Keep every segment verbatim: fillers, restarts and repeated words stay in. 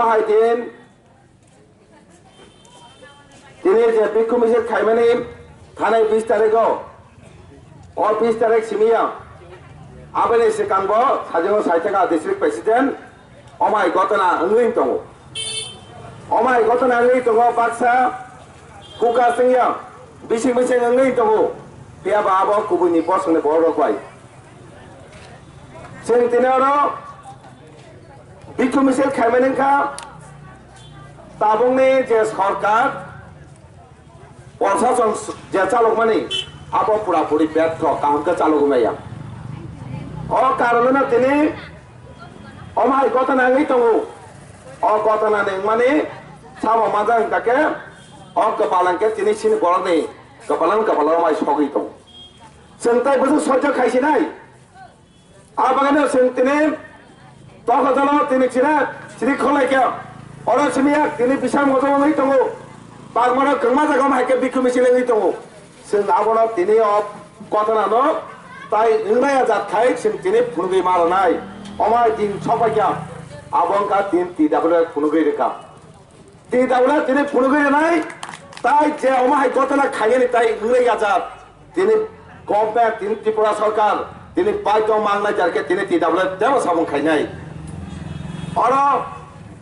Hai din, tini je bhikkhu misil khaimani thanai bis tarikh o, o bis tarikh simiya, aboni swkang bo sajwk saithaka district president omai gotona wngwi tongo. Omai gotona wngwi tongo baksa kuka swngya bising bising wngwi tongo. Phiya ba abo kubuni bosongni borok rok bai. Chwng tini oro bhikkhu misil khaimani wngkha, tabukni je sorkar, prosason je chalokmani, abo pura puri bertho, kaham khe chalogwi maya. O karonwno tini omo hai gotona wngwi tongo. O gotona ni wngmani samo manjak wngkha khe, o kwpal hwnkhe tini chini borokni kwpalano kwpal omai sogwi tongo. Chwng tai bwswk soijo khaisinai. Abagano chwng tini tokojalo tini chini chini kholaikha. Oro simi yak tini bisam gotong wngwi tongo. Bagmano kwngma jaga hai khe bhikkhu misil wngwi tongo. Chwng abono tini o gotona no tai wngnai ajat khai chwng tini phunugwi ma rwnai. Omai tin sopaikha. Abo wngkha tin T W F phunugwi rwkha. Tini tabla tini phunugwi rwnai, tai je omo hai gotona khainani tai wngwi yajak. Tini government, tini Tripura sarkar, tini baidhyo mangnai jar khe tini T W F tebo samung khainai. Oro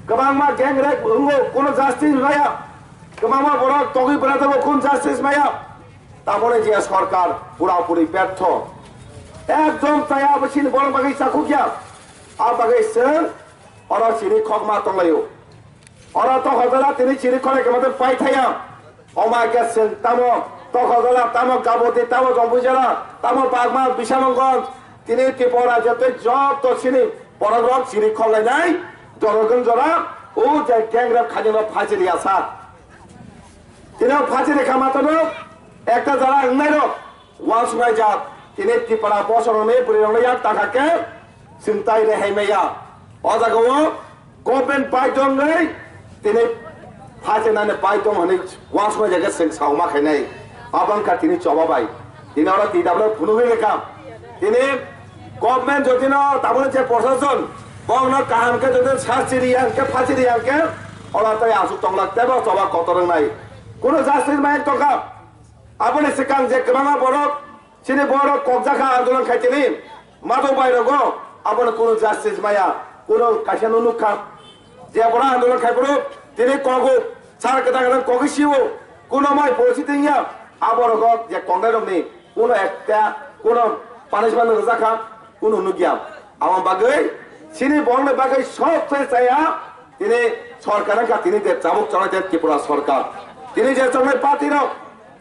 kwbangma gang rape wngo, kuno justice maya. Kwbangma borok togwi bwrajak bo kun justice maya. Tamoni je sarkar pura puri bertho. Ekdom chaya abo chini borok bagwi chakhukya. A bagwi chwng oro chini khokma tonglaio. Oro to hojala tini chini khole khe mate pai thaya. Oma khe chwng tamo to hojala, tamo Gaboti, tamo Jombujala, tamo Bagma, Bishamongol, tini Tripura jotoi joto chini borok rok chini khok lainai, jora gun jora, o je gang rape khaijak no phachi riya sa. Tini phachi rikha matano ekta jara wngnai rok. Uansuknai jat, tini Tripura bosongrokni bwrwirokno yak tangkha khe chwng tai rehai maya. O jagao government bai tongwi tini phaichenani bai tong hwnwi uansuknai jagwi chwng sauma khainai. Abo wngkha tini choba bai. Tini oro T W F phunugwi rwkha. Tini government jotino tabukni je prosason, bongno kaham khe jotino sasti riya hwnkhe, phachi riya hwnkhe, oro tei aswk tonglak teibo choba kotor wngnai. Kunu justice mai tongkha. Aboni swkang je kwbangma borok chini borok kokjakha andolon khai tini matok bai rogo, abono kunu justice maya, kunu kaisa no nukha. Je borok andolon khai phuru tini kogo, sar kwtal kwtal kogwi sio, kuno mai porsi tingya, abo rogo je kongnai rokni kuno ekta kuno punishment rwjakha, kuno nukya. Abo bagwi chini borokni bagwi sob se chaya tini sorkar wngkha tini de chabuk chonai de Tripura sorkar. Tini je chongnai party rok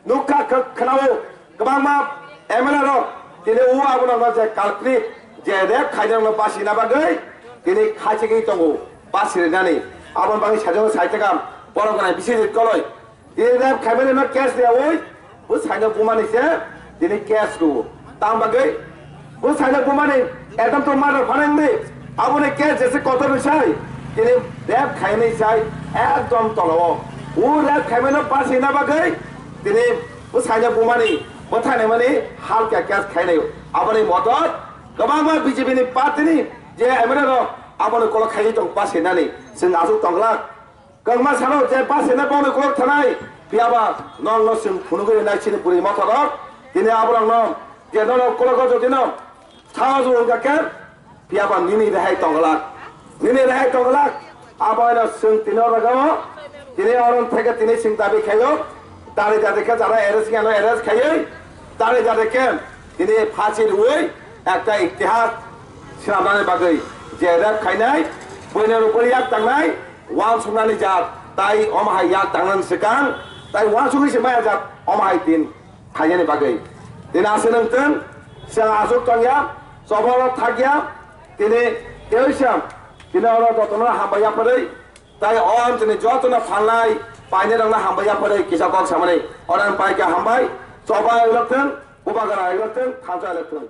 nukha kh-, khwnao kwbangma M L A rok tini o abono je culprit je rape khainai rokno basina bagwi tini khachigwi tongo basi rinani. Aboni bagwi sajwk sai thangkha borok gwnang Biswajit Koloi. Tini rape khaimani no case riyaui bwsaino bumani se tini case rwo. Tang bagwi bwsaino bumani attempt to murder phanangni aboni case jese kotor ni sai tini rape khaimani sai ekdom tolao. O rape khaimano basina bagwi tini bwsaino bumani bwthainaimani halka case khainai. Aboni modot kwbangma B J P ni party ni je M L A rok aboni kolok khaiwi tong basinani chwng aswk tongglak. Kwbangma salo je bus stand bongni kolok thanai, phiyaba nokno chwng phunugwi rinai chini bwrwi mothorok. Tini aborokno je nono kologo jotino sao jwng wngkha khe, phiyaba nini rehai tongglak, nini rehai tongglak. Aboino chwng tini oro gao, tini oro theke tini chwng dabi khaio, dari jadi khe jara arrest khe ano arrest khaiwi, dari jadi khe tini phasi rwui ekta iktihar swnamnani bagwi je rape khainai, buino rwpari yak tangnai, uansuknani jat, tai omo hai yak tangnani swkang, tai uansukgwi se maya jat, omo hai din khainani bagwi. Tini ase nang tong, se aswk tongya, choboro thakya, tini tewi se, tini oro jotono hambai yapharwi, tai o tini jotono phalnai, painai rokno hambai yapharwi, kisa kok samani, oran paikha hambai, choba elok tong, bubagra elok tong, thansa elok tong.